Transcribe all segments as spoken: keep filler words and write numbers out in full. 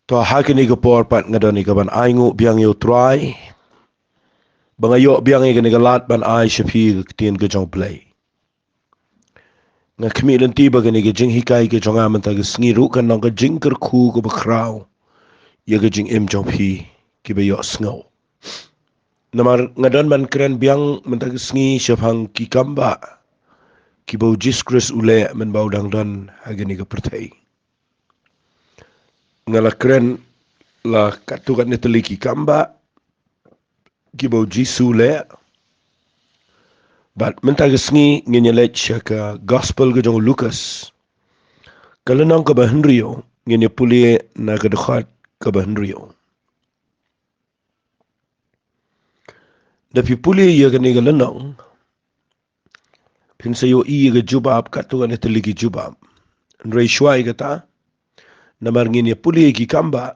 To ha kane ka por pat nga don ïa ka ban ai nguh biang ïa u Trai ba nga ïoh biang ïa kane ka lad ban ai sha phi ka ktien ka jong u Blei. Nga khmih lynti ba kane ka jinghikai ka jong nga mynta ka sngi ruh kan long ka jingkyrkhu kaba khraw ïa ka jingim jong phi kiba ïohsngew. Namar nga don ban kren biang mynta ka sngi shaphang ki kambah kiba u Jisu Khrist u leh mynba u dang don ha kane ka pyrthei. Nga la kren la katto katne tylli ki kambah kiba u Jisu u leh. Bad mynta ka sngi ngin ïa leit sha ka gospel ka jong u Lukas, ka lynnong kaba hynriew, ngin ïa pule na ka dkhot kaba hynriew. Da phi pule ïa kane ka lynnong, phin sa ïohi ïa ka jubab katto katne tylli ki jubab. Hynrei shuwa ïa kata, namar ngin ïa pule ïa ki kambah,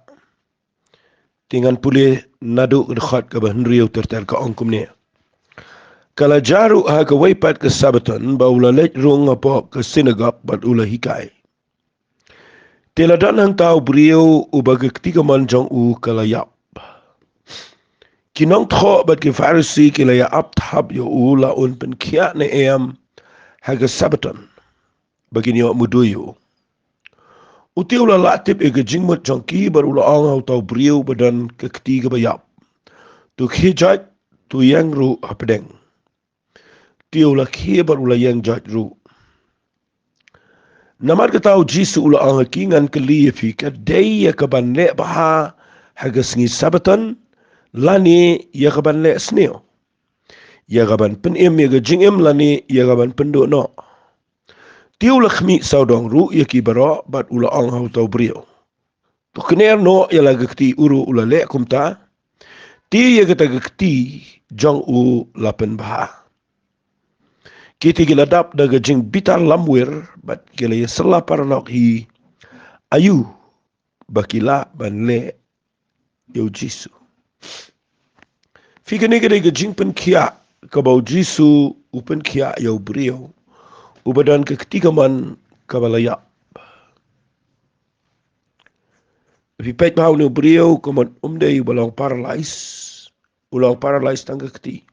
te ngan pule naduh ka dkhot kaba hynriew ter ter. Ka ong kumne: Ka la jia ruh ha kawei pat ka Sabbaton ba u la leit rung hapoh ka synagog bad u la hikai. Te la don hangta u briew uba ka kti kamon jong u ka la ïap. Ki nongthoh bad ki Pharisi ki la ïa ap thap ïa u la un pynkhiah ne em ha ka Sabbaton ba kin ïoh mudui ïa u. U te u la lah tip ïa ka jingmut jong ki bad u la ong ha uta u briew ba don ka kti kaba ïap: To khie joit, to ïeng ruh hapdeng. Te u la khie bad u la ïeng joit ruh. Namar kata u Jisu u la ong ha ki: Ngan kylli ïa phi, ka dei ïa ka ban leh bha ha ka sngi Sabbaton lane ïa ka ban leh sniew? Ïa ka ban pynim ïa ka jingim lane ïa ka ban pynduh noh? Te u la khmih sawdong ruh ïa ki baroh bad u la ong ha uta u briew: To kner noh ïa la ka kti. U ruh u la leh kumta. Te ïa kata ka kti jong u la pynbha. Ki te ki la dap da ka jingbitar lamwir bad ki la ïasylla paralok hi aïu ba ki lah ban leh ïa u Jisu. Phi, kane ka dei ka jingpynkhiah kaba u Jisu u pynkhiah ïa u briew uba don ka kti kamon kaba la ïap. Phi peit ba une u briew ka mut um dei uba long paralyzed, u long paralyzed tang ka kti.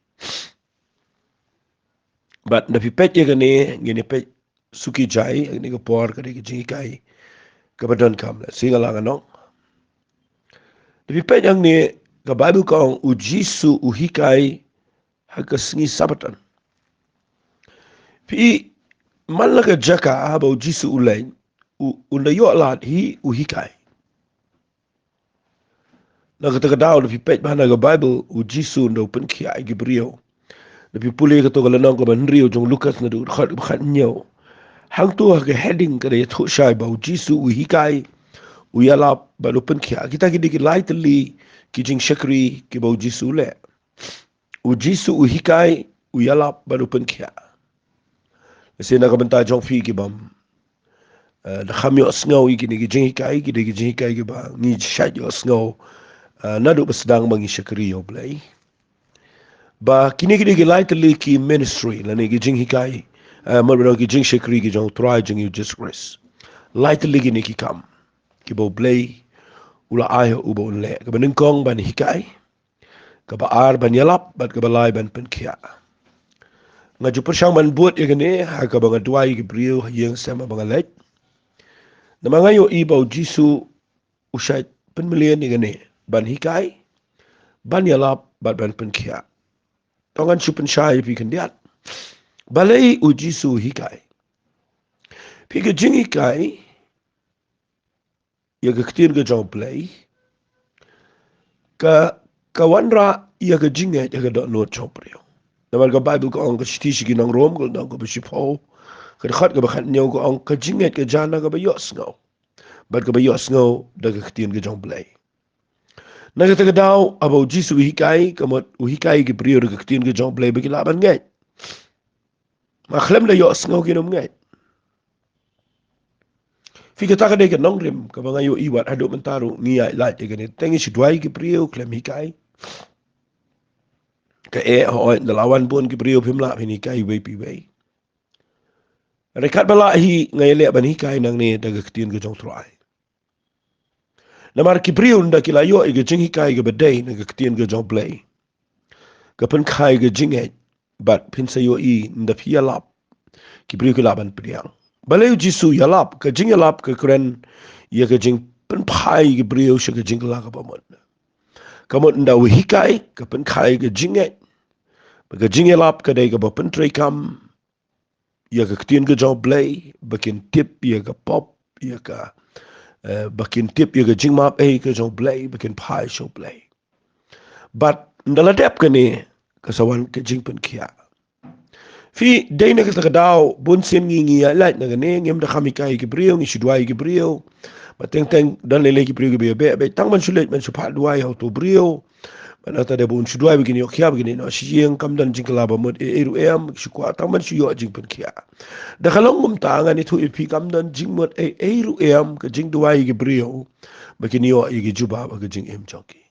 Bad da phi peit ïa kane, ngin ïa peit suki jai, ïa kane ka por ka dei ka jinghikai kaba donkam, lehse nga la ngan ong. Da phi peit hangne, ka Baibl ka ong u Jisu u hikai ha ka sngi Sabbaton. Phi, man la ka jaka haba u Jisu u leit, u, un da ïoh lad hi u hikai. Na kata ka daw, da phi peit bha na ka Baibl, u Jisu un da u pynkhiah ïa ki briew. Da phi pule kato ka lynnong kaba hynriew jong u Lukas, naduh ka dkhot kaba khathynñiew, hangto ha ka heading ka da ïathuh shai ba u Jisu u hikai, u ïalap bad u pynkhiah. Kita ki dei ki lai tylli ki jingshakri kiba u Jisu u leh. U Jisu u hikai, u ïalap bad u pynkhiah. Lehse na ka bynta jong phi ki bym, eh, da kham ïohsngew ïa kine ki jinghikai, ki dei ki jinghikai kiba ngi shait ïohsngew, eh, naduh ba sdang ba ngi shakri ïa u Blei. Ba kine ki dei ki lai tylli ki ministry lane ki jinghikai, eh, mut ba dei ki jingshakri ki jong u Trai jong ngi u Jisu Khrist. Lai tylli kine ki kam kiba u Blei u la ai ha u ba un leh. Kaba nyngkong ban hikai, kaba ar ban ïalap, bad kaba lai ban pynkhiah. Nga ju pyrshang ban bud ïa kane ha kaba nga duwai ïa ki briew ha ïing sem haba nga leit. Namar nga ïohi ba u Jisu u shait pynmlien ïa kane, ban hikai, ban ïalap, bad ban pynkhiah. To ngan shu pynshai ïa phi khyndiat. Balei u Jisu u hikai? Phi, ka jinghikai ïa ka ktien ka jong u Blei ka, ka wanrah ïa ka jingngeit ha ka dohnud jong u briew. Namar ka Baibl ka ong, ka shithi sha ki nong Rom, ka lynnong kaba shiphew, ka dkhot kaba khathynñiew ka ong, ka jingngeit ka jia na kaba ïohsngew, bad kaba ïohsngew da ka ktien ka jong u Blei. Na kata ka daw, haba u Jisu u hikai, ka mut u hikai ïa ki briew da ka ktien ka jong u Blei ba ki lah ban ngeit. Ma khlem da ïohsngew kin ym ngeit. Phi, kata ka dei ka nongrim kaba nga ïohi wat haduh mynta ruh ngi ïaid lait ïa kane. Te ngi shu duwai ïa ki briew khlem hikai. Ka eh, hooid, ynda la wan bun ki briew phim lah phin hikai iwei pa iwei. Hynrei katba lah hi, nga ïaleh ban hikai nangne da ka ktien ka jong u Trai. Namar ki briew ynda ki la ïoh ïa ka jinghikai kaba dei na ka ktien ka jong U Blei, ka pynkha ïa ka jingngeit, bad phin sa ïohi ynda phi ïalap, ki briew ki lah ban pdiang. Balei U Jisu u ïalap? Ka jingïalap ka kren ïa ka jingpynphai ki briew sha ka jingkylla kaba mut. Ka mut ynda u hikai, ka pynkha ïa ka jingngeit. Bad ka jingïalap ka dei kaba pyntreikam ïa ka ktien ka jong U Blei, ba kin tip ïa ka pop, ïa ka, eh, ba kin tip ïa ka jingmap ei ka jong U Blei, ba kin phai sha U Blei. Bad ynda la dep kane, ka sa wan ka jingpynkhiah. Phi, dei na kata ka daw, bun sien ngi, ngi ïaid lait na kane, ngim da kham hikai ki briew, ngi shu duwai ki briew. Bad teng teng don lei lei ki briew kiba ïabeh beit, tang ban shu leit ban shu phah duwai ha uto u briew. Bad nangta dei ba un shu duwai ba kin ïoh khiah, ba kin ïoh noh sha ïing, kam don jingkylla ba mut ei ei ruh em, ki shu kwah tang ban shu ïoh jingpynkhiah. Da ka long kumta, ngan ïathuh ïa phi, kam don jingmut ei ei ruh em ka jingduwai ïa ki briew ba kin ïoh ïa ki jubab ha ka jingim jong ki.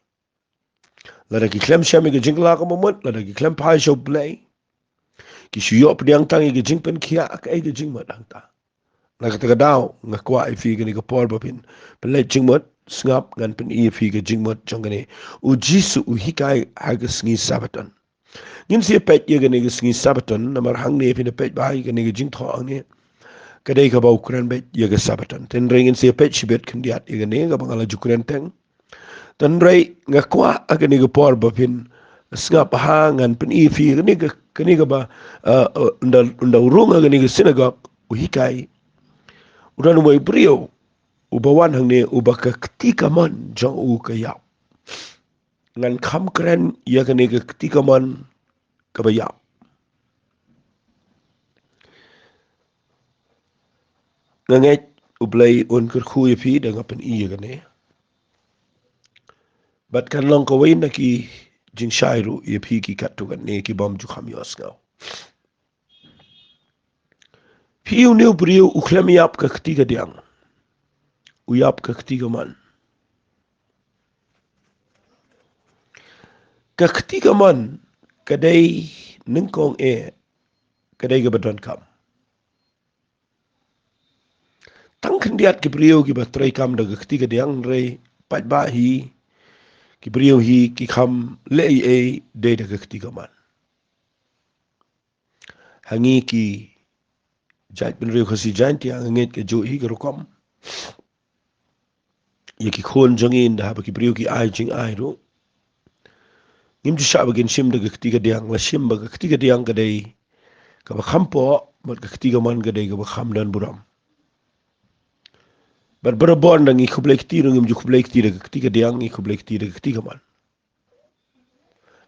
Lada ki khlem shem ïa ka jingkylla kaba mut, lada ki khlem phai sha U Blei, ki shu ïoh pdiang tang ïa ka jingpynkhiah, kaei ka jingmut hangta? Na kata ka daw, nga kwah ïa phi kane ka por ba phin pynleit jingmut, sngap, ngan pyni ïa phi ka jingmut jong kane. U Jisu u hikai ha ka sngi Sabbaton. Ngin sa ïa peit ïa kane ka sngi Sabbaton, namar hangne phin ïa peit ba ïa kane ka jingthoh hangne, ka dei kaba u kren beit ïa ka Sabbaton. Tynrai ngin sa ïa peit shibit khyndiat ïa kane kaba nga la ju kren teng. Tynrai nga kwah ha kane ka por ba phin sngap bha, ngan pyni ïa phi kane ka, kane kaba, eh, eh, ynda, ynda u rung ha kane ka synagogue, u hikai, u don uwei u briew uba wan hangne, uba ka kti kamon jong u ka ïap. Ngan kham kren ïa kane ka kti kamon kaba ïap. Nga ngeit U Blei un kyrkhu ïa phi da nga pyni ïa kane. Bad kan long kawei na ki jingshai ruh ïa phi ki katto katne ki bym ju kham ïohsngew. Phi, une u briew u khlem ïap ka kti kadiang. U ïap ka kti kamon. Ka kti kamon ka dei nyngkong eh, ka dei kaba donkam. Tang khyndiat ki briew kiba treikam da ka kti kadiang, hynrei paidbah hi, ki briew hi ki kham leh ei ei dei da ka kti kamon. Ha ngi ki jaitbynriew Khasi Jaintia, nga ngeit kajuh hi ka rukom. Ïa ki khun jong ngi, ynda haba ki briew ki ai jingai ruh, ngim ju shah ba kin shim da ka kti kadiang, la shim ba ka kti kadiang ka dei kaba kham poh, bad ka kti kamon ka dei kaba kham don burom. Bad barabor ynda ngi khublei kti ruh, ngim ju khublei kti da ka kti kadiang, ngi khublei kti da ka kti kamon.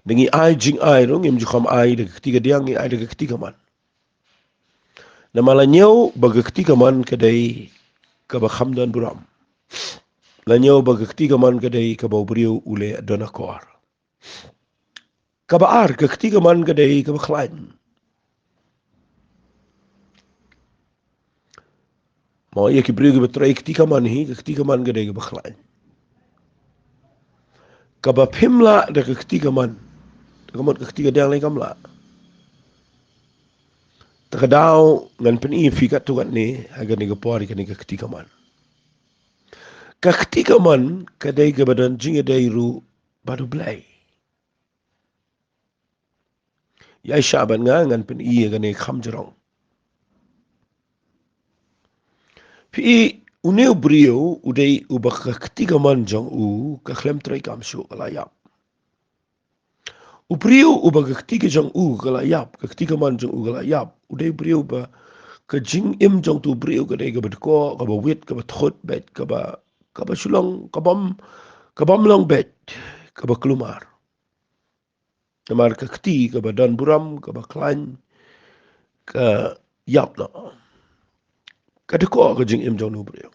Ynda ngi ai jingai ruh, ngim ju kham ai da ka kti kadiang, ngi ai da ka kti kamon. Namar la ñiew ba ka kti kamon ka dei kaba kham don burom. La ñiew ba ka kti kamon ka dei kaba u briew u leh don akor. Kaba ar, ka kti kamon ka dei kaba khlaiñ. Mo, ïa ki briew kiba trei kti kamon hi, ka kti kamon ka dei kaba khlaiñ. Kaba phim lah da ka kti kamon, da ka mut ka kti kadiang lei kam lah. Ta ka daw ngan pyni ïa phi katto katne ha kane ka por ïa kane ka kti kamon. Ka kti kamon ka dei kaba don jingïadei ruh bad U Blei. Ïa shah bad nga ngan pyni ïa kane kham jrong. Phi, une u briew u dei uba ka kti kamon jong u ka khlem treikam shuh, ka la ïap. U briew uba ka kti ka jong u ka la ïap, ka kti kamon jong u ka la ïap, u dei u briew ba ka jingim jong uto u briew ka dei kaba dkoh, kaba wit, kaba thut beit, kaba, kaba shu long, ka bym, ka bym long beit, kaba kulmar. Namar ka kti kaba don burom, kaba khlaiñ, ka ïap noh. Ka dkoh ka jingim jong une u briew.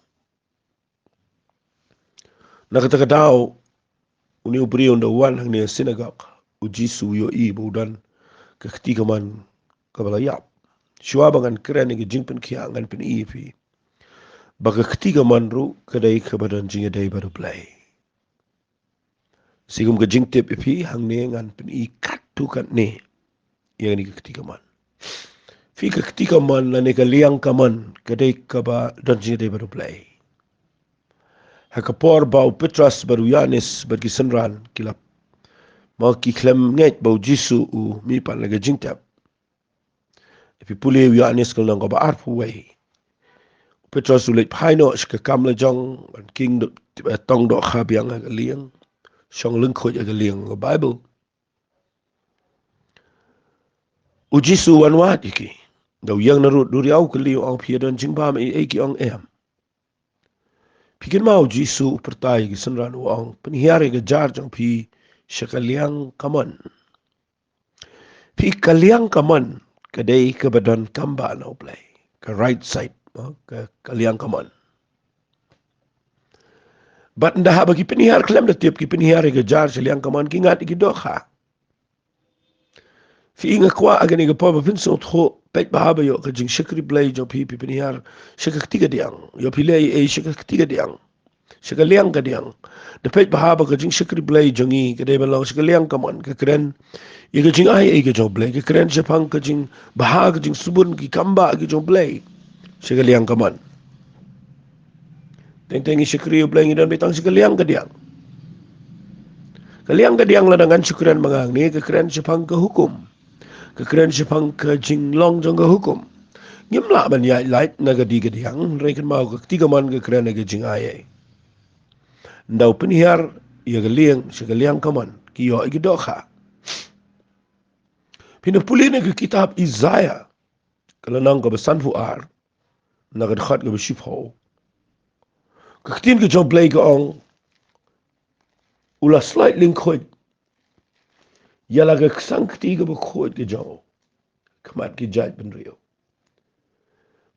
Na kata ka daw, une u briew ynda u wan hangne ha synagogue, U Jisu u ïohi ba u don ka kti kamon kaba la ïap. Shuwa ba ngan kren ïa ka jingpynkhiah, ngan pyni ïa phi ba ka kti kamon ruh ka dei kaba don jingïadei bad U Blei. Shi kum ka jingtip ïa phi, hangne ngan pyni katto katne ïa kane ka kti kamon. Phi, ka kti kamon lane ka liang kamon ka dei kaba don jingïadei bad U Blei. Ha ka por ba u Petros bad u Ïoannis bad ki synran ki la, ma ki khlem ngeit ba u Jisu u mih pat na ka jingtep. Phi pule u Ïoannis ka lynnong kaba arphew wei. U Petros u leit phai noh sha ka kam la jong, ban king do, tong dohkha biang ha ka lieng. Shong lyngkhuid ha ka lieng ka Baibl. U Jisu u wan wad ïa ki. Da u ïeng na rud duriaw ka lieng, u ong, phi ïa don jingbam ei ei? Ki ong, em. Phi kynmaw u Jisu u pyrta ïa ki synran u ong, pynhiar ïa ka jar jong phi sha ka liang kamon. Phi, ka liang kamon ka dei kaba don kam ba na u Blei. Ka right side, no? Ka, ka liang kamon. Bad ynda haba ki pynhiar khlem da tip, ki pynhiar ïa ka jar sha liang kamon, ki ngat ïa ki dohkha. Phi, nga kwah ha kane ka por ba phin sngewthuh, peit bha ba ïoh ka jingshakri Blei jong phi, phi pynhiar sha ka kti kadiang. Ïoh phi leh ei ei sha ka kti kadiang, sha ka liang kadiang. Da peit bha ba ka jingshakri Blei jong ngi ka dei ban long sha ka liang kamon, ka kren ïa ka jingai ei ka jong u Blei, ka kren shaphang ka jingbha, ka jingsbun, ki kam ba ki jong u Blei sha ka liang kamon. Teng teng ngi shakri ïa u Blei, ngi don beit tang sha ka liang kadiang. Ka liang kadiang, lada ngan shu kren ma nga hangne, ka kren shaphang ka hukum, ka kren shaphang ka jinglong jong ka hukum. Ngim lah ban ïaid lait na ka kti kadiang, hynrei kynmaw, ka kti kamon ka kren ïa ka jingai ei. Ynda u pynhiar ïa ka liang sha ka liang kamon, ki ïoh ïa ki dohkha. Phin ïa pule na ka kitab Isaiah ka lynnong kaba sanphew ar, na ka dkhot kaba shiphew. Ka ktien ka jong u Blei ka ong, u la sloit lyngkhuid ïa la ka ksangkti kaba khuid ka jong u ha khmat ki jaitbynriew,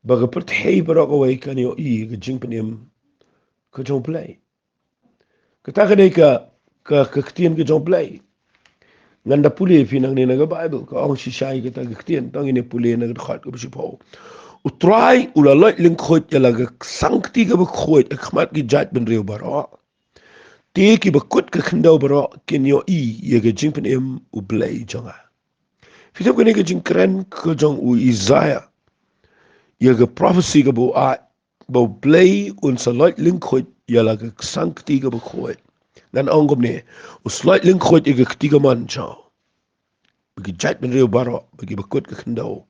ba ka pyrthei baroh kawei kan ïohi ïa ka jingpynim ka jong u Blei. Kata ka dei ka, ka, ka ktien ka jong u Blei. Ngan da pule ïa phi nangne na ka Baibl, ka ong shisha ïa kata ka ktien, tang ngin ïa pule na ka dkhot kaba shiphew. U Trai u la loit lyngkhuid ïa la ka ksangkti kaba khuid ha khmat ki jaitbynriew baroh. Te kiba kut ka khyndew baroh kin ïohi ïa ka jingpynim u Blei jong nga. Phi tip, kane ka jingkren ka jong u Isaiah ïa ka prophecy kaba u ai, ba u Blei un sa loit lyngkhuid ïa la ka ksangkti kaba khuid. Ngan ong kumne, u sloit lyngkhuid ïa ka kti kamon jong u, ba ki jaitbynriew baroh, ba kiba kut ka khyndew,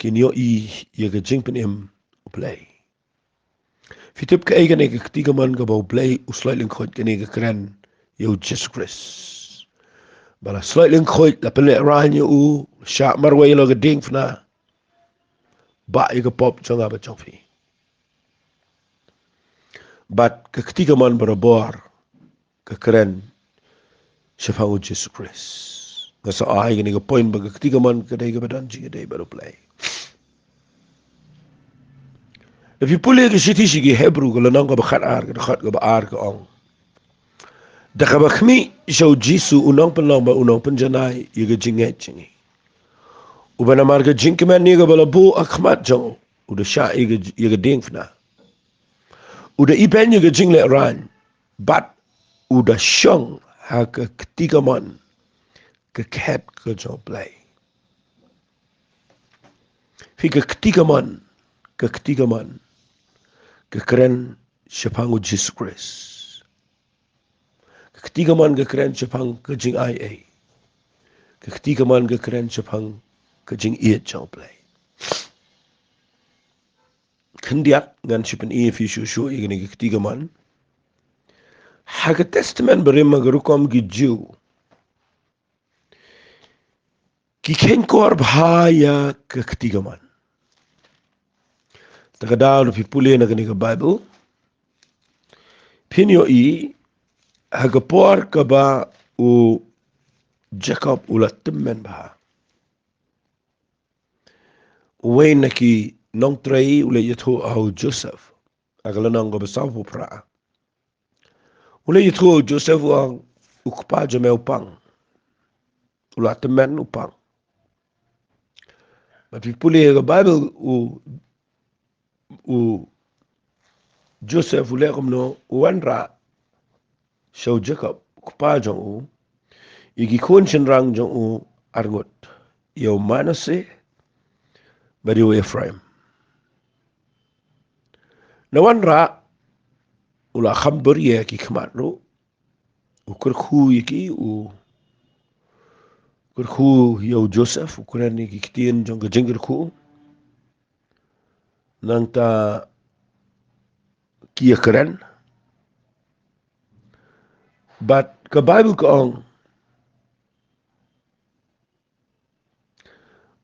kin ïohi ïa ka jingpynim u Blei. Phi tip kaei kane ka kti kamon kaba u Blei u sloit lyngkhuid? Kane ka kren ïa u Jisu Khrist. Ba la sloit lyngkhuid, la pynlehraiñ ïa u, shah marwei ïa la ka diengphna, bah ïa ka pop jong nga bad jong phi. Bad ka kti kamon barabor ka kren shaphang u Jisu Khrist. Nga sa ai kane ka point ba ka kti kamon ka dei kaba don jingïadei bad u Blei. Lada phi pule ka shithi sha ki Hebru ka lynnong kaba khat ar, ka dkhot kaba ar, ka ong, da kaba khmih sha u Jisu u nongpynlong bad u nongpynjanai ïa ka jingngeit jong ngi, uba namar ka jingkmen ïa kaba la buh ha khmat jong u, u da shah ïa ka, ïa ka diengphna, u da ibeiñ ïa ka jinglehraiñ, bad u da shong ha ka kti kamon ka khet ka jong u Blei. Phi, ka kti kamon, ka kti kamon ka kren shaphang u Jisu Khrist. Ka kti kamon ka kren shaphang ka jingai ei. Ka kti kamon ka kren shaphang ka jingïeit jong u Blei. Khyndiat ngan shu pyni ïa phi shuh shuh ïa kane ka kti kamon. Ha ka Testament Barim, ha ka rukom ki Jiw, ki kheiñkor bha ïa ka kti kamon. Ta ka daw lada phi pule na kane ka Baibl, phin ïohi ha ka por kaba u Jakob u la tymmen bha, uwei na ki nongtrei u leit ïathuh ha u Joseph, ha ka lynnong kaba sawphew phra. U leit ïathuh ha u Joseph, u ong, u kpa jong me u pang. U la tymmen, u pang. Bad phi pule ha ka Baibl, u, u Joseph u leh kumno? U wanrah sha u Jakob, u kpa jong u, ïa ki khun shynrang jong u arngut, ïa u Manasseh bad ïa u Ephraim. Na wanrah, u la kham bor ïa ki khmat ruh. U kyrkhu ïa ki, u kyrkhu ïa u Joseph, u kren ïa ki ktien jong ka jingkyrkhu. Nangta ki ïakren. Bad ka Baibl ka ong,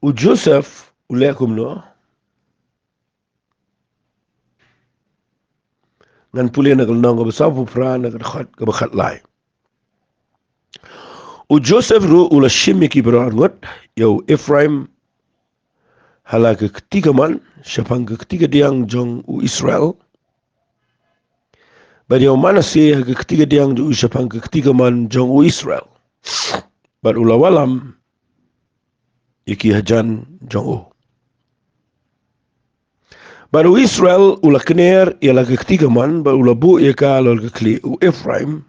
u Joseph u leh kumno? Ngan pule na ka lynnong kaba sawphew phra, na ka dkhot kaba khatlai. U Joseph ruh u la shim ïa ki baroh arngut, ïa u Ephraim ha la ka kti kamon shaphang ka kti kadiang jong u Israel, bad ïa u Manasseh ha ka kti kadiang jong u shaphang ka kti kamon jong u Israel. Bad u la wallam ïa ki hajan jong u. Bad u Israel u la kner ïa la ka kti kamon, bad u la buh ïa ka halor ka khlieh u Ephraim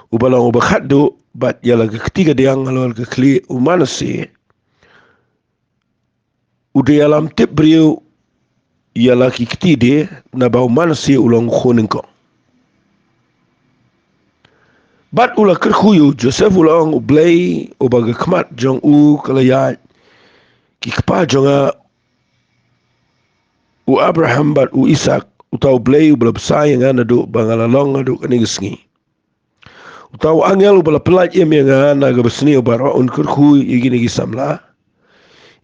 uba long uba khatduh, bad ïa la ka kti kadiang halor ka khlieh u Manasseh. U dei ïalam tip briew ïa la ki kti de, naba u Manasseh u long u khun nyngkong. Bad u la kyrkhu ïa u Joseph, u la ong, U Blei uba ka khmat jong u ka la ïaid ki kpa jong nga, u Abraham bad u Isaak, uta U Blei uba la bsa ïa nga naduh ba nga la long haduh kane ka sngi. Uta u angel uba la pyllait im ïa nga na kaba sniew baroh un kyrkhu ïa kine ki samla,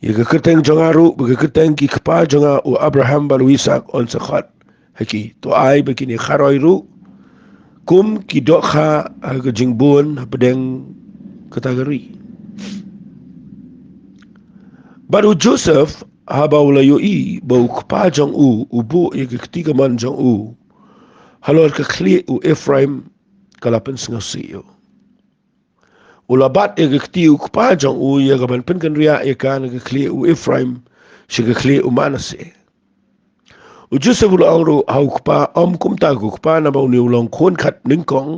ïa ka kyrteng jong nga ruh bad ka kyrteng ki kpa jong nga u Abraham bad u Isaak un sa khot ha ki. To ai ba kine kharoi ruh kum ki dohkha ha ka jingbun hapdeng kata ka ri. Bad u Joseph, haba u la ïohi ba u kpa jong u u buh ïa ka kti kamon jong u halor ka khlieh u Ephraim, ka la pynsngewsih ïa u. U la bat ïa ka kti u kpa jong u ïa ka ban pynkynriah ïa ka na ka khlieh u Ephraim sha ka khlieh u Manasseh. U Joseph u la ong ruh ha u kpa, Ym kumta ko kpa, naba une u long khun khatnyngkong,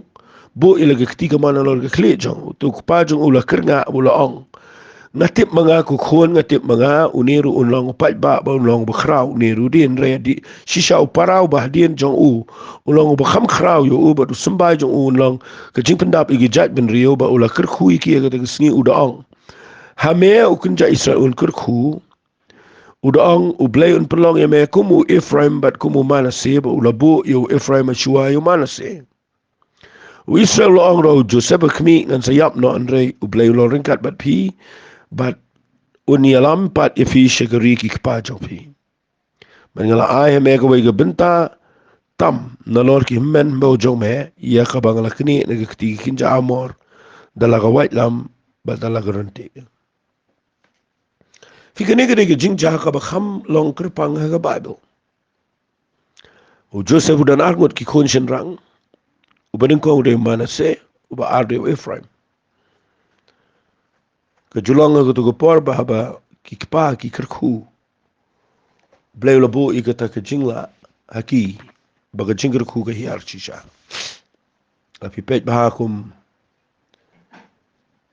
buh ïa la ka kti kamon halor ka khlieh jong u. Te u kpa jong u la kyrngah, u la ong, Nga tip ma nga ko khun, nga tip ma nga, une ruh un long u paidbah bad un long uba khraw, une ruh dei, hynrei dei shisha u para uba hadien jong u u long uba kham khraw ïa u, bad u symbai jong u un long ka jingpyndap ïa ki jaitbynriew. Bad u la kyrkhu ïa ki ha kata ka sngi, u da ong, Ha me, u kynja Israel, un kyrkhu, u da ong, U Blei un pynlong ïa me kum u Ephraim bad kum u Manasseh. Bad u la buh ïa u Ephraim ha shuwa ïa u Manasseh. U Israel u la ong ruh ha u Joseph, Ba khmih, ngan sa ïap noh, hynrei U Blei u long ryngkat bad phi, bad un ïalam pat ïa phi sha ka ri ki kpa jong phi. Bad nga la ai ha me kawei ka bynta tam nalor ki hynmen hynbew jong me, ïa kaba nga la knieh na ka kti ki kynja Amor da la ka waitlam bad da la ka ryntih. Phi, kane ka dei ka jingjia kaba kham long kyrpang ha ka Baibl. U Joseph u don arngut ki khun shynrang, uba nyngkong u dei u Manasseh, uba ar u dei u Ephraim. Ka ju long ha kato ka por ba haba ki kpa ki kyrkhu, Blei u la buh ïa kata ka jinglah ha ki, ba ka jingkyrkhu ka hiar shisha. Lada phi peit bha kum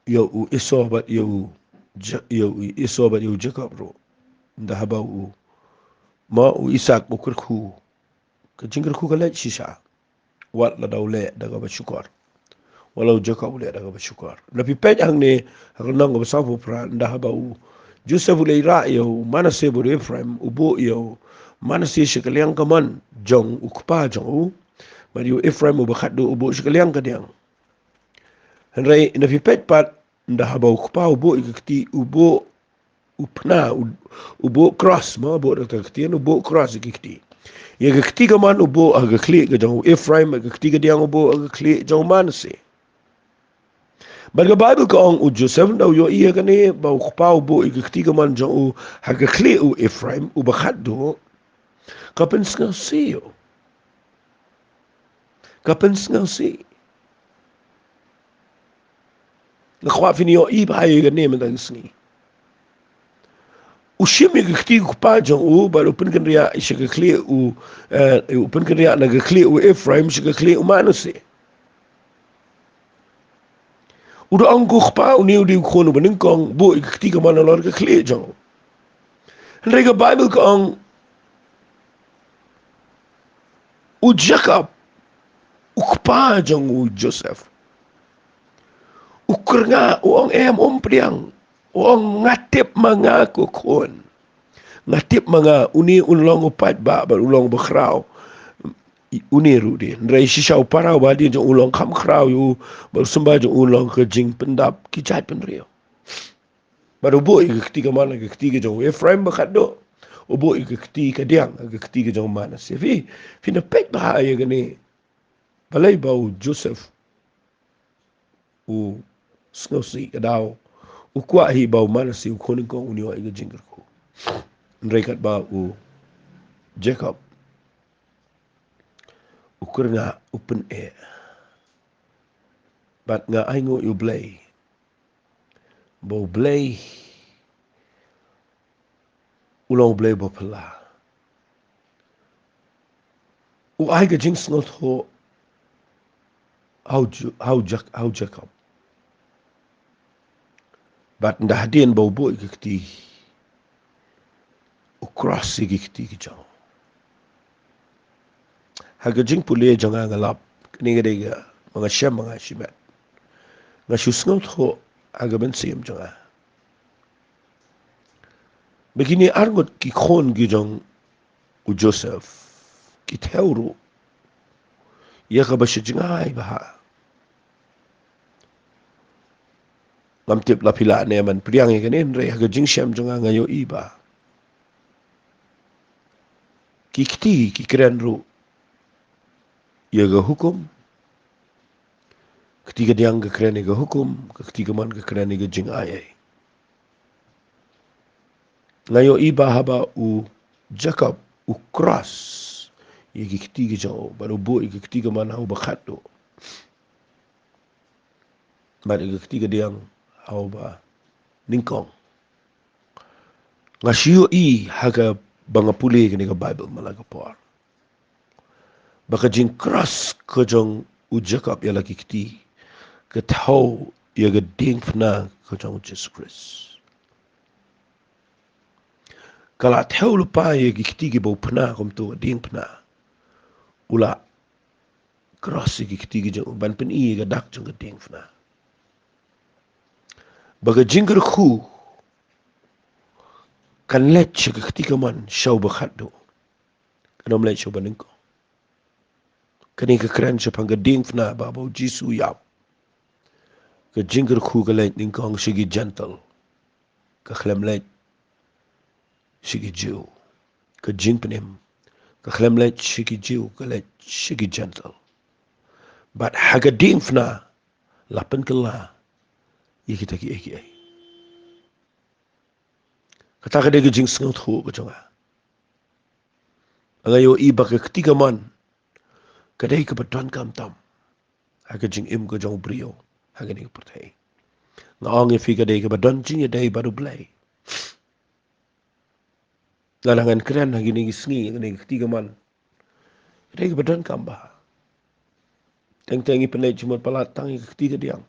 ïa u Esau bad ïa u Ja-, ïa u Esau bad ïa u Jakob ruh, ynda haba u, ma u Isaak u kyrkhu, ka jingkyrkhu ka leit shisha. Wat lada u leh da kaba shukor, wat la u Jakob u leh da kaba shukor. Lada phi peit hangne ha ka lynnong kaba sawphew phra, ynda haba u Joseph u leit rah ïa u Manasseh bad u Ephraim, u buh ïa u Manasseh sha ka liang kamon jong u kpa jong u, bad ïa u Ephraim uba khatduh u buh sha ka liang kadiang. Hynrei lada phi peit pat, ynda haba u kpa u buh ïa ka kti, u buh, u phna, u, u buh cross, ma, buh da ka ktien, u buh cross ïa ka kti. Ïa ka kti kamon u buh ha ka khlieh ka jong u Ephraim, ïa ka kti kadiang u buh ha ka khlieh jong u Manasseh. Bad ka Baibl ka ong u Joseph ynda u ïohi ïa kane, ba u kpa u buh ïa ka kti kamon jong u ha ka khlieh u Ephraim uba khatduh, ka pynsngewsih ïa u. Ka pynsngewsih. Nga kwah phin ïohi bha ïa kane mynta ka sngi. U shim ïa ka kti u kpa jong u, bad u pynkynriah sha ka khlieh u, eh, u pynkynriah na ka khlieh u Ephraim sha ka khlieh u Manasseh. U da ong ko kpa, une u dei u khun uba nyngkong, buh ïa ka kti kamon halor ka khlieh jong u. Hynrei ka Baibl ka ong, u Jakob u kpa jong u Joseph. U kyrngah, u ong em, um pdiang. U ong nga tip ma nga ko khun. Nga tip ma nga, une un long u paidbah, bad u long ba khraw. Une ruh dei. Hynrei shisha u para u ba dei jong u long kham khraw ïa u, bad u symbai jong u long ka jingpyndap ki jaitbynriew. Bad u buh ïa ka kti kamon ha ka kti ka jong u Ephraim ba khatduh. U buh ïa ka kti kadiang ha ka kti ka jong u Manasseh. Phi, phin da peit bha ïa kane. Balei ba u Joseph u sngewsih ka daw u kwah hi ba u Manasseh u khun nyngkong un ïoh ïa ka jingkyrkhu. Hynrei katba u Jacob u kyrngah, u pyneh. Bad nga ainguh ïa u Blei ba u Blei u long u Blei ba phylla. U ai ka jingsngewthuh ha u Ju-, ha u Jak-, ha u Jacob. Bad ynda hadien ba u buh ïa ka kti, u cross ïa ki kti ki jong u. Ha ka jingpule jong nga nga lap, kane ka dei kaba nga shem ba nga shimet. Nga shu sngewthuh ha ka mynsiem jong nga ba kine arngut ki khun ki jong u Joseph ki thew ruh ïa kaba shu jngai bha. Ngam tip la phi lah ne em ban pdiang ïa kane, hynrei ha ka jingshem jong nga nga ïohi ba ki kti ki kren ruh ïa ka hukum. Ka kti kadiang ka kren ïa ka hukum, ka kti kamon ka kren ïa ka jingai ei. Nga ïohi ba haba u Jacob u cross ïa ki kti ki jong u, bad u buh ïa ki kti kamon ha uba khatduh, bad ïa ki kti kadiang ha uba nyngkong. Nga shu ïohi ha kaba nga pule kane ka Baibl man la ka por ba ka jingcross ka jong u Jacob ïa la ki kti ka thew ïa ka diengphna ka jong u Jisu Khrist. Ka la thew lypa ïa ki kti kiba u phna, kumta ka diengphna. U la cross ïa ki kti ki jong u ban pyni ïa ka dak jong ka diengphna. Ba ka jingkyrkhu kan leit sha ka kti kamon sha uba khatduh. Kan ym leit sha uba nyngkong. Kane ka kren shaphang ka diengphna ba, ba u Jisu u ïap. Ka jingkyrkhu ka leit nyngkong sha ki Jentil, ka khlem leit sha ki Jiw. Ka jingpynim ka khlem leit sha ki Jiw, ka leit sha ki Jentil. Bad ha ka diengphna la pynkylla ïa kita kiei kiei. Kata ka dei ka jingsngewthuh ka jong nga. Nga ïohi ba ka kti kamon ka dei kaba donkam tam ha ka jingim ka jong u briew ha kane ka pyrthei. Nga ong ïa phi, ka dei kaba don jingïadei bad U Blei. Lada ngan kren ha kine ki sngi ïa kane ka kti kamon, ka dei kaba donkam bha. Teng teng ngi pynleit jingmut palat tang ïa ka kti kadiang.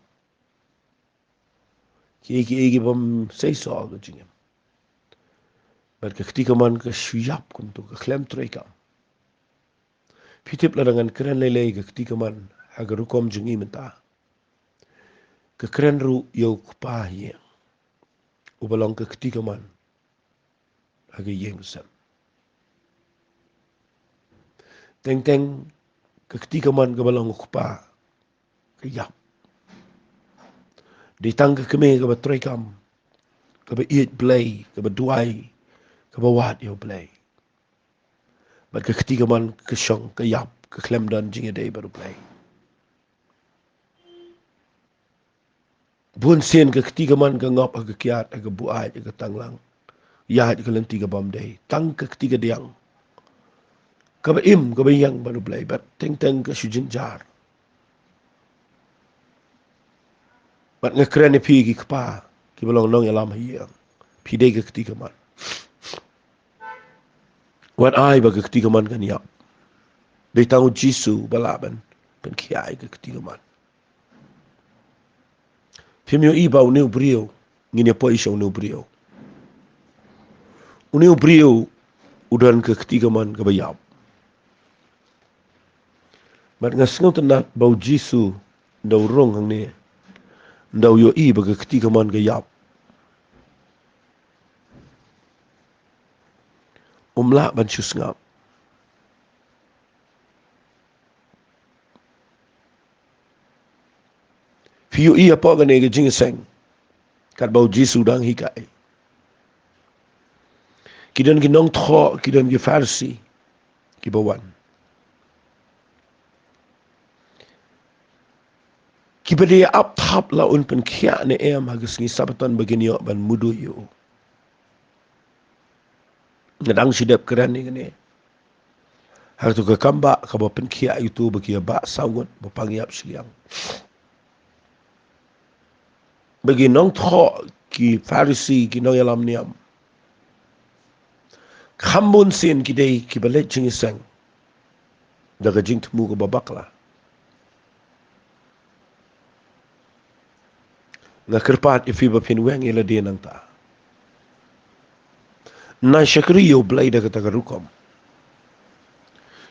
Kiei kiei ki bym seisoh ha ka jingim. Bad ka kti kamon ka shu ïap kumta, ka khlem treikam. Phi tip, lada ngan kren lei lei ka kti kamon ha ka rukom jong ngi mynta, ka kren ruh ïa u kpa ïing uba long ka kti kamon ha ka ïing ka sem. Teng teng ka kti kamon kaba long u kpa ka ïap. Dei tang ka kmie kaba treikam, kaba ïeit Blei, kaba duwai, kaba wad ïa U Blei. Bad ka kti kamon ka shong ka ïap, ka khlem don jingïadei bad U Blei. Bun sien ka kti kamon ka ngop ha ka kiad, ha ka buaid, ha ka tanglang, ïaid ha ka lynti ka bym dei. Tang ka kti kadiang kaba im, kaba ïeng bad U Blei, bad teng teng ka shu jynjar. Bad nga kren ïa phi ki kpa kiba long nongïalam ha ïing, phi dei ka kti kamon. Wat ai ba ka kti kamon kan ïap. Dei tang U Jisu ba lah ban pynkhiah ïa ka kti kamon. Phim ïohi ba une u briew, ngin ïa poi sha une u briew. Une u briew u don ka kti kamon kaba ïap. Bad nga sngewtynnat ba u Jisu, ynda u rung hangne, ynda u ïohi ba ka kti kamon ka ïap, um lah ban shu sngap. Phi ïohi hapoh kane ka jingïaseng, katba u Jisu u dang hikai, ki don ki nongthoh, ki don ki Pharisi kiba wan, kiba dei ap thap la un pynkhiah ne em ha ka sngi Sabbaton ba kin ïoh ban mudui ïa u. Nga dang shu dep kren ïa kane ha kato ka kambah kaba pynkhiah ïa uto ba ki ïa bah saw ngut ba pang ïap shiliang. Ba ki nongthoh, ki Pharisi, ki nongïalam niam, kham bun sien ki dei kiba leit jingïaseng da ka jingthmu kaba bakla. Nga kyrpad ïa phi ba phin weng ïa lade nangta. Nai shakri ïa u Blei da kata ka rukom.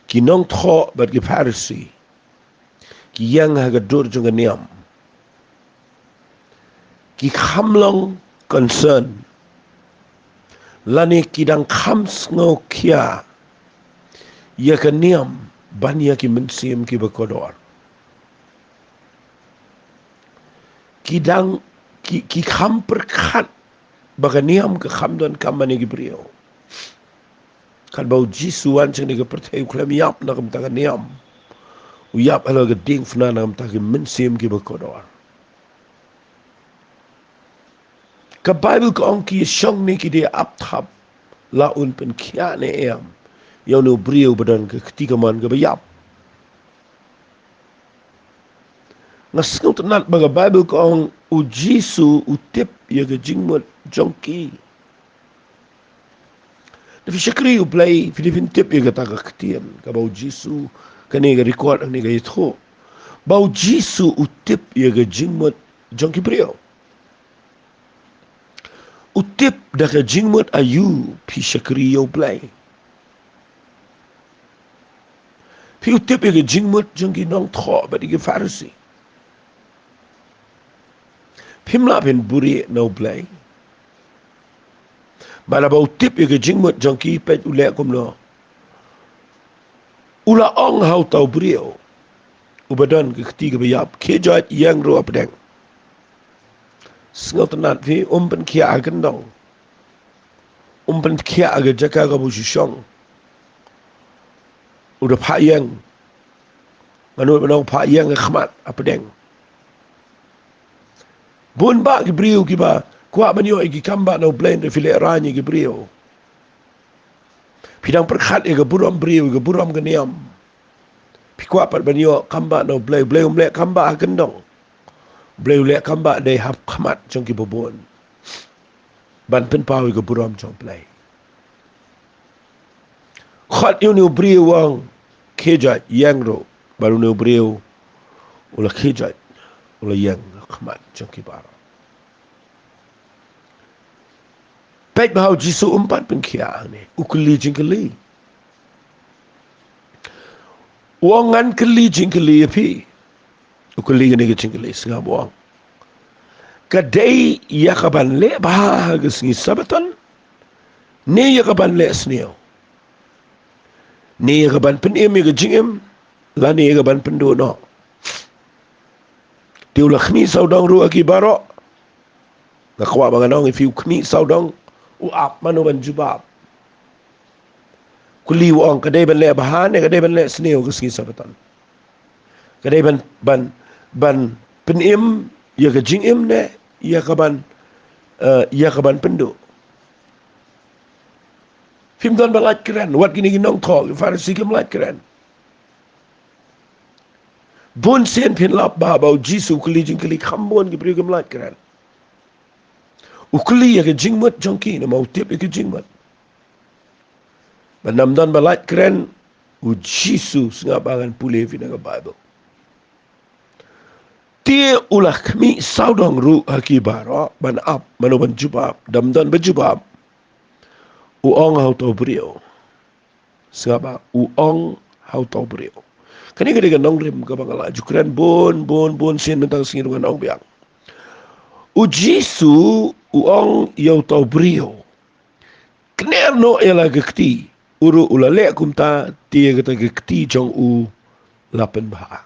Ki nongthoh bad ki Pharisi ki ïeng ha ka dur jong ka niam, ki kham long concern, lane ki dang kham sngewkhia ïa ka niam ban ïa ki mynsiem kiba kordor. Ki dang, ki, ki kham pyrkhat ba ka niam ka kham donkam ban ïa ki briew. Katba u Jisu u wan sha kane ka pyrthei, u khlem ïap na ka bynta ka niam, u ïap halor ka diengphna na ka bynta ki mynsiem kiba kordor. Ka Baibl ka ong ki ïashong ne ki dei ap thap la un pynkhiah ne em ïa une u briew ba don ka kti kamon kaba ïap. Nga sngewtynnat ba ka Baibl ka ong u Jisu u tip ïa ka jingmut jong ki. Te phi shakri ïa u Blei, phi dei phin tip ïa kata ka ktien kaba u Jisu, kane ka record, kane ka ïathuh, ba u Jisu u tip ïa ka jingmut jong ki briew. U tip da ka jingmut aïu phi shakri ïa u Blei. Phi u tip ïa ka jingmut jong ki nongthoh bad ki Pharisi. Phim lah phin buhrieh na u Blei. Bad haba u tip ïa ka jingmut jong ki, peit u leh kumno. U la ong ha uta u briew uba don ka kti kaba ïap, khie joit, ïeng ruh hapdeng. Sngewtynnat phi, um pynkhiah ha kyndong. Um pynkhiah ha ka jaka kaba u shu shong. U da phah ïeng. Mano mano phah ïeng ha khmat hapdeng. Bun bah ki briew kiba kwah ban ïoh ïa ki kambah na u Blei, hynrei phi lehraiñ ïa ki briew. Phi dang pyrkhat ïa ka burom briew, ïa ka burom ka niam. Phi kwah pat ban ïoh kambah na u Blei, u Blei um leh kambah ha kyndong. U Blei u leh kambah dei ha khmat jong kiba bun, ban pynpaw ïa ka burom jong u Blei. Khot ïa une u briew u ong, khie joit, ïeng ruh. Bad une u briew u la khie joit, u la ïeng ha khmat jong ki baroh. Peit ba u Jisu um pat pynkhiah hangne, u kylli jingkylli. U ong, ngan kylli jingkylli ïa phi. U kylli kane ka jingkylli, sngap, u ong, ka dei ïa kaban leh bha ha ka sngi Sabbaton, ne ïa kaban leh sniew, ne ïa kaban pynim ïa ka jingim, lane ïa kaban pynduh noh? Te u la khmih sawdong ruh ha ki baroh. Nga kwah ba ngan ong ïa phi, u khmih sawdong, u ap, mano ban jubab? Kylli, u ong, ka dei ban leh bha ne ka dei ban leh sniew ka sngi Sabbaton? Ka dei ban, ban, ban pynim ïa ka jingim ne ïa kaban, eh, ïa kaban pynduh? Phim don ba lait kren, wat kine ki nongthoh, ki Pharisi kim lait kren. Bun sien phin lap ba, ba u Jisu u kylli jingkylli kham bun, ki briew kim lait kren. U kylli ïa ka jingmut jong ki, namar u tip ïa ka jingmut. Ba nam don ba lait kren, u Jisu, sngap ba ngan pule ïa phi na ka Baibl. Te u la khmih sawdong ruh ha ki baroh ban ap, mano ban jubab, dam don ba jubab. U ong ha uta u briew. Sngap ba, u ong ha uta u briew. Kane ka dei ka nongrim kaba nga la ju kren bun bun bun sien mynta ka sngi ruh ngan ong biang. U Jisu u ong ïa uta u briew, kner noh ïa la ka kti. U ruh u la leh kumta, te ïa kata ka kti jong u la pynbha.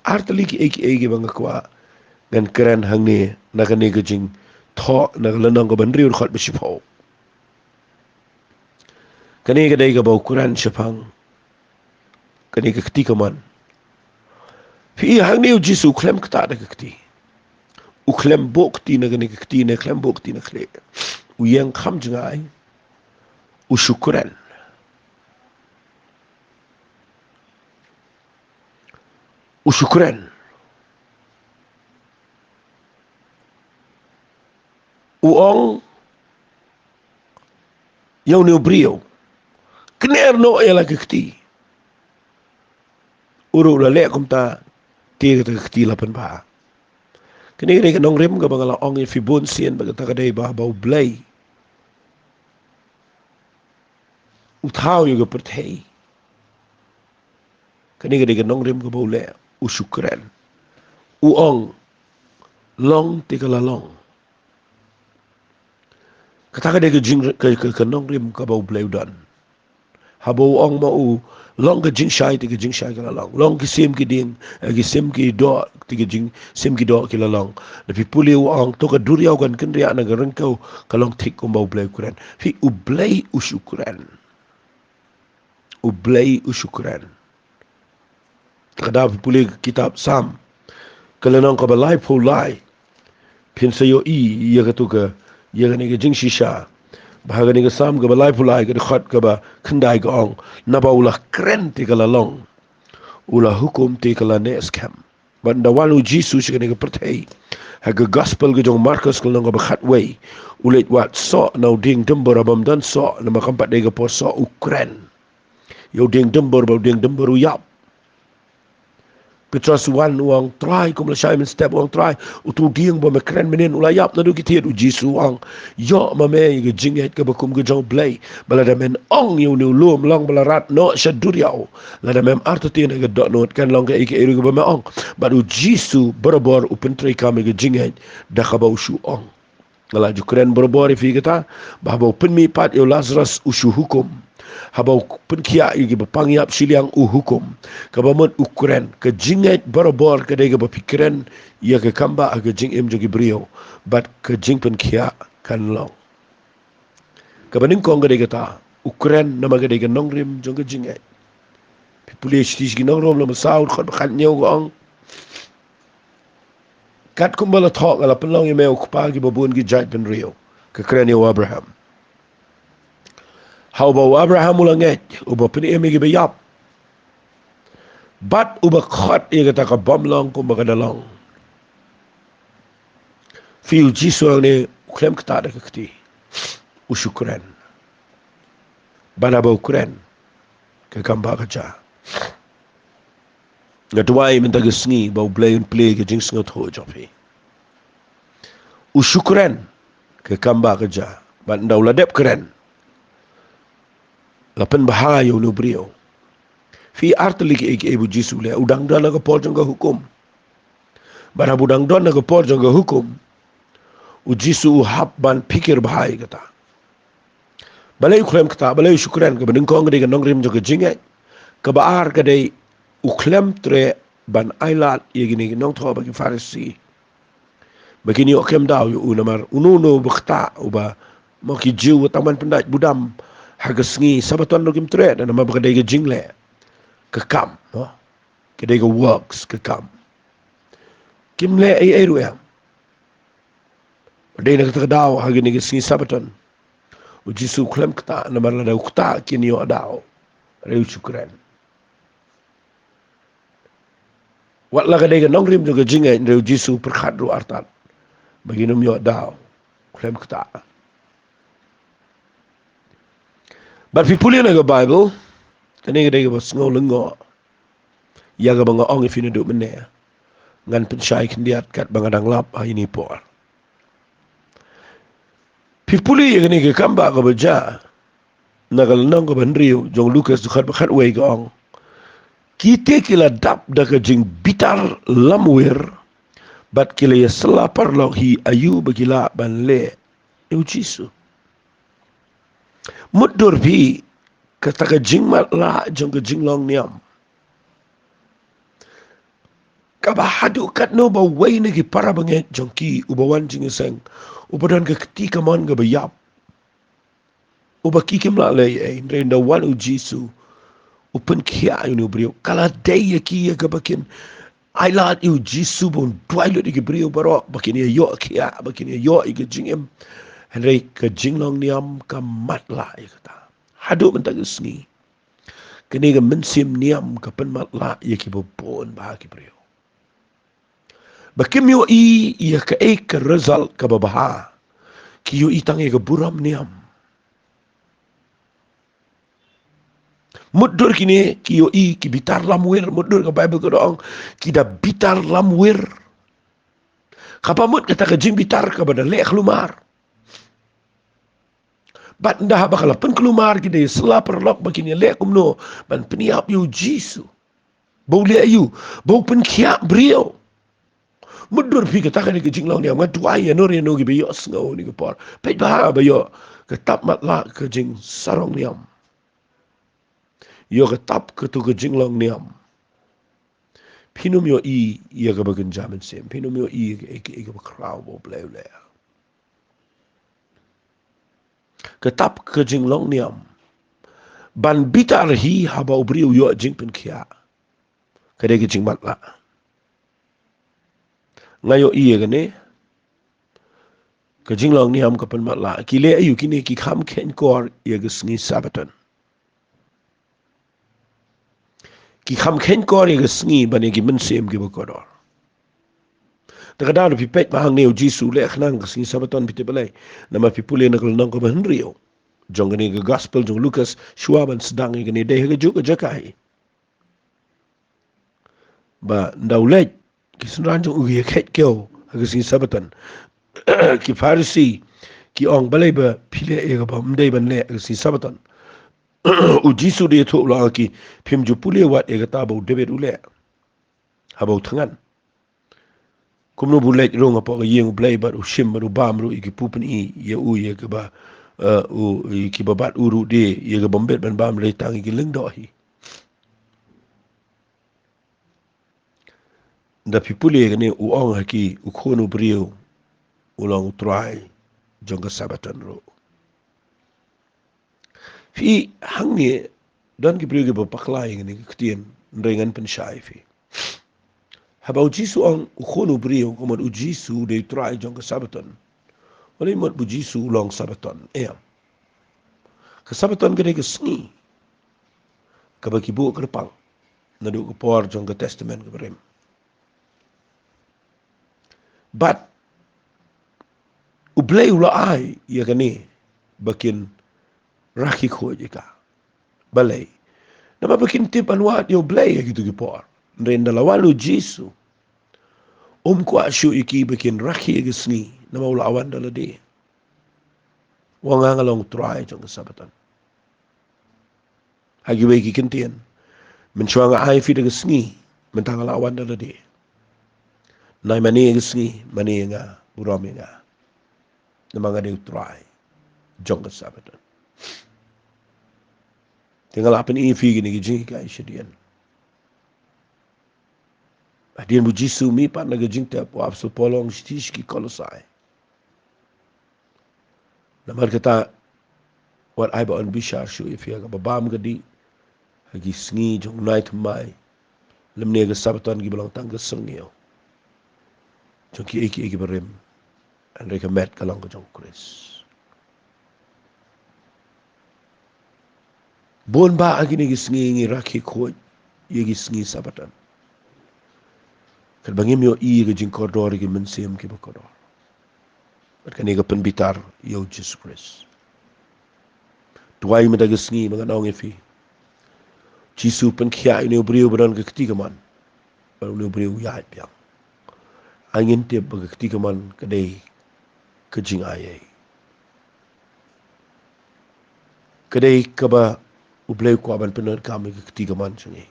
Ar tylli kiei kiei kiba nga kwah ngan kren hangne na kane ka jingthoh na ka lynnong kaba hynriew, dkhot ba shiphew. Kane ka dei kaba u kren shaphang kane ka kti kamon. Phi i hangne u Jisu u khlem ktah da ka kti. U khlem buh kti na kane ka kti, ne khlem buh kti na khlieh. U ïeng kham jngai. U shu kren. U shu kren. U ong ïa une u briew, kner noh ïa la ka kti. U ruh u la leh kumta, te kata ka kti la pynbha. Kane ka dei ka nongrim kaba nga la ong ïa phi bun sien ba kata ka dei ba, ba U Blei u thaw ïa ka pyrthei. Kane ka dei ka nongrim kaba u leh, u shu kren. U ong, long te ka la long. Kata ka dei ka jing, ka, ka, ka nongrim kaba U Blei u don. Haba u ong ma u, long ka jingshai te ka jingshai ka la long. Long ki sim ki dieng, eh, ki sim ki doh, te ka jing, sim ki doh ki la long. Da phi pule u ong, to ka duriaw kan kynriah na ka ryngkew, ka long thik kumba U Blei u kren. Phi, U Blei u shu kren. U Blei u shu kren. Te ka da phi pule ka kitab Salm, ka lynnong kaba laiphew lai. Phin sa ïohi ïa katu ka, ïa kane ka jingshisha. Ba ha kane ka Salm kaba laiphew lai, ka dkhot kaba khyndai ka ong, naba u la kren te ka la long. U la hukum te ka la neh skhem. Bad ynda wan u Jisu sha kane ka pyrthei, ha ka gospel ka jong u Markos ka lynnong kaba khatwei, u leit wad soh na u dieng dymbor, haba ym don soh, namar kam pat dei ka por soh, u kren ïa u dieng dymbor, bad u dieng dymbor u ïap. Petros u wan u ong, Trai, kum lashai mynstep, u ong, Trai, utu u dieng ba me kren mynnin u la ïap naduh ki thied. U Jisu u ong, ïoh ma me ïa ka jingngeit kaba kum ka jong U Blei. Ba lada men ong ïa une u lum, long ba la rat noh sha duriaw, lada mem artatien ha ka dohnud, kan long kaei kaei ruh kaba me ong. Bad u Jisu barabor u pyntreikam ïa ka jingngeit da kaba u shu ong. Nga la ju kren barabor ïa phi kata, ba haba u pynmihpat ïa u Lazarus u shu hukum. Haba u pynkhiah ïa kiba pang ïap shiliang u hukum. Kaba mut u kren, ka jingngeit barabor ka dei kaba phi kren ïa ka kambah ha ka jingim jong ki briew, bad ka jingpynkhiah kan long. Kaba nyngkong ka dei kata, u kren namar ka dei ka nongrim jong ka jingngeit. Phi pule shithi sha ki Nong Rom lynnong ba saw, dkhot ba khathynñiew ka ong, katkum ba la thoh, nga la pynlong ïa me u kpa kiba bun ki jaitbynriew. Ka kren ïa u Abraham. Ha uba u Abraham u la ngeit, uba pynim ïa kiba ïap, bad uba khot ïa kata ka bym long kumba ka da long. Phi, u Jisu hangne u khlem ktah da ka kti. U shu kren. Bad haba u kren, ka kambah ka jia. Nga duwai mynta ka sngi ba U Blei un plie ka jingsngewthuh jong phi. U shu kren, ka kambah ka jia. Bad ynda u la dep kren, la pynbha ïa une u briew. Phi, ar tylli kiei kiei ba u Jisu u leh, u dang don ha ka por jong ka hukum. Bad haba u dang don ha ka por jong ka hukum, u Jisu u hap ban phikir bha ïa kata. Balei u khlem ktah, balei u shu kren? Kaba nyngkong ka dei ka nongrim jong ka jingngeit. Kaba ar ka dei u khlem treh ban ailad ïa kine ki nongthoh bad ki Pharisi. Ba kin ïoh kem daw ïa u namar uno uno uba ktah, uba, mo, ki Jiw wat tang ban pyndait budam ha ka sngi Sabaton ruh kim treh, namar ba ka dei ka jingleh, ka kam, mo. Ka dei ka works, ka kam. Kim leh ei ei ruh em. Dei na kata ka daw ha kine ki sngi Sabaton, u Jisu u khlem ktah namar lada u ktah kin ïoh daw. Hynrei u shu kren. Wat la ka dei ka nongrim jong ka jingngeit, hynrei u Jisu u pyrkhat ruh artat ba kin ym ïoh daw. U khlem ktah. Bad phi pule na ka Baibl, kane ka dei kaba sngew lyngngoh ïa kaba nga ong ïa phi naduh mynne. Ngan pynshai khyndiat katba nga dang lap ha ine i por. Phi pule ïa kane ka kambah kaba jia na ka lynnong kaba hynriew jong u Lukas, dkhot ba khatwei ka ong, Ki te ki la dap da ka jingbitar lamwir, bad ki la ïasylla paralok hi aïu ba ki lah ban leh ïa u Jisu. Mutdur phi, kata ka jingmatlah jong ka jinglong niam, kaba haduh katno ba uwei na ki para bangeit jong ki uba wan jingïaseng, uba don ka kti kamon kaba ïap, uba ki kim lah leh ei ei, hynrei ynda wan u Jisu u pynkhiah ïa une u briew, ka la dei ïa ki ïa kaba kin ailad ïa u Jisu ba un duwai lut ïa ki briew baroh, ba kin ïa ïoh khiah, ba kin ïa ïoh ïa ka jingim. Hynrei ka jinglong niam ka matlah ïa kata. Haduh mynta ka sngi, kane ka mynsiem niam ka pynmatlah ïa kiba bun bah ki briew. Ba kim ïohi ïa kaei ka result kaba bha, ki ïohi tang ïa ka burom niam. Mutdur kine ki ïohi ki bitar lamwir, mutdur ka Baibl ka da ong ki da bitar lamwir. Kaba mut kata ka jingbitar kaba da leh khlumar. Bad ynda haba ka la pynkhlumar, ki da ïasylla paralok ba kin ïaleh kumno ban pynïap ïa u Jisu. Ba u leh aïu? Ba u pynkhiah briew. Mutdur phi, kata ka dei ka jinglong niam. Nga duwai ïa no ïa no kiba ïohsngew ha kane ka por, peit bha ba ïoh ka tap matlah ka jingsarong niam, ïoh ka tap kato ka jinglong niam. Phin ym ïohi ïa kaba kynja mynsiem, phin ym ïohi ïa ka, ïa ka, ïa kaba khraw ba U Blei u leh. Ka tap ka jinglong niam ban bitar hi haba u briew u ïoh jingpynkhiah, ka dei ka jingmatlah. Nga ïohi ïa kane, ka jinglong niam ka pynmatlah. Ki leh aïu kine? Ki kham kheiñkor ïa ka sngi Sabbaton. Ki kham kheiñkor ïa ka sngi ban ïa ki mynsiem kiba kordor. Te ka daw da phi peit ba hangne u Jisu u leh khnang ka sngi Sabbaton, phi tip balei? Namar phi pule na ka lynnong kaba hynriew jong kane ka Gospel jong u Lukas, shuwa ban sdang ïa kane, dei ha kajuh ka jaka hi ba ynda u leit, ki synran jong u ki ïakheit kiew ha ka sngi Sabbaton. Ki Pharisi ki ong, balei ba phi leh ïa kaba ym dei ban leh ha ka sngi Sabbaton? U Jisu u da ïathuh, u la ong ha ki, phim ju pule wat ïa kata ba u David u leh haba u thngan, kumno ba u leit rung hapoh ka ïing U Blei bad u shim bad u bam ruh ïa ki pupyni ïa u, ïa kiba, eh, u, ïa kiba bat u ruh de, ïa kiba ym bit ban bam, hynrei tang ïa ki lyngdoh hi. Ynda phi pule kane, u ong ha ki, U Khun u briew u long U Trai jong ka Sabbaton ruh. Phi, hangne don ki briew kiba bakla ïa kane ka ktien, hynrei ngan pynshai ïa phi. Haba u Jisu u ong U Khun u briew, ka mut u Jisu u dei U Trai jong ka Sabbaton. Balei mut ba u Jisu u long Sabbaton? Em. Ka Sabbaton ka dei ka sngi kaba ki buh kyrpang naduh ka por jong ka Testament kaba Rim. Bad U Blei u la ai ïa kane ba kin rakhe khuid ïa ka. Balei? Namar ba kin tip ban wad ïa U Blei ha kito ki por. Hynrei ynda la wan u Jisu, um kwah shuh ïa ki ba kin rakhe ïa ka sngi, namar u la wan da lade. U ong, nga long U Trai jong ka Sabbaton. Ha kiwei ki ktien, mynshuwa nga ai ïa phi da ka sngi, mynta nga la wan da lade. Nai mane ïa ka sngi, mane ïa nga, burom ïa nga. Namar nga dei U Trai jong ka Sabbaton. Te nga la pyni ïa phi kine ki jinghikai shadien. Hadien ba u Jisu u mihpat na ka jingtep, u Apostol Paul u ong shithi sha ki Kolosai. Namar kata, wat ai ba yn bishar shuh ïa phi ha kaba bam ka dih ha ki sngi jong u nai thymmai, lymne ka Sabbaton, kiba long tang ka syrngiew jong kiei kiei kiba rim. Hynrei ka met ka long ka jong u Khrist. Bun bah ha kine ki sngi ngi rakhe khuid ïa ki sngi Sabbaton, katba ngim ïohi ïa ka jingkordor ïa ki mynsiem kiba kordor. Bad kane ka pynbitar ïa u Jisu Khrist. Duwai mynta ka sngi ba ngan ong ïa phi, Jisu pynkhiah ïa une u briew ba don ka kti kamon, bad une u briew u ïaid biang. Ai ngin tip ba ka kti kamon ka dei ka jingai ei. Ka dei kaba U Blei u kwah ban pyndonkam ïa ka kti kamon jong ngi.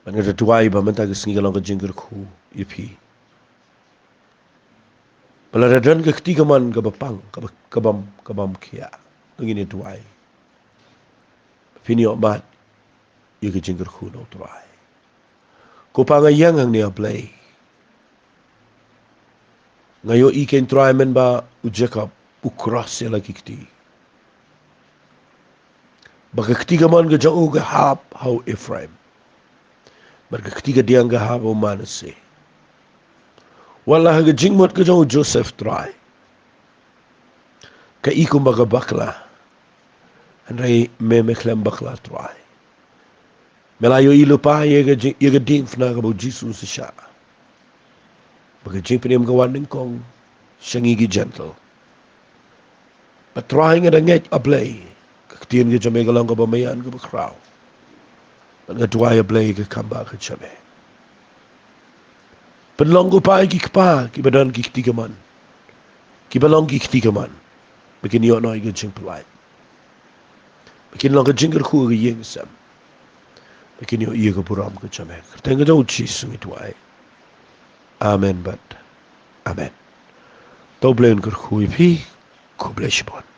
Bad nga da duwai ba mynta ka sngi ka long ka jingkyrkhu ïa phi. Ba lada don ka kti kamon kaba pang, kaba, kabym, kabym khia, to ngin ïa duwai ba phin ïoh mad ïa ka jingkyrkhu na U Trai. Ko Pa, nga ïeng hangne, A Blei. Nga ïohi, ko Trai, mynba u Jakob u cross ïa la ki kti, ba ka kti kamon ka jong u ka hap ha u Ephraim, bad ka kti kadiang ka hap ha u Manasseh. Wat la ha ka jingmut ka jong u Joseph, Trai, ka i kumba ka bakla, hynrei me, me khlem bakla, Trai. Me la ïohi lypa ïa ka jing, ïa ka diengphna kaba u Jisu u sa shah, ba ka jingpynim ka wan nyngkong sha ngi ki Jentil. Bad Trai, nga da ngeit, A Blei, ka ktien ka jong me ka long kaba maïan, kaba khraw. Bad nga duwai, A Blei, ka kam ba ka jong me. Pynlong, ko Pa, ïa ki kpa kiba don ki kti kamon, kiba long ki kti kamon, ba kin ïoh noh ïa ka jingpyllait, ba kin long ka jingkyrkhu ha ka ïing ka sem, ba kin ïoh ïa ka burom ka jong me. Kyrteng ka jong u Jisu ngi duwai. Amen bad amen. To U Blei un kyrkhu ïa phi. Khublei shibun.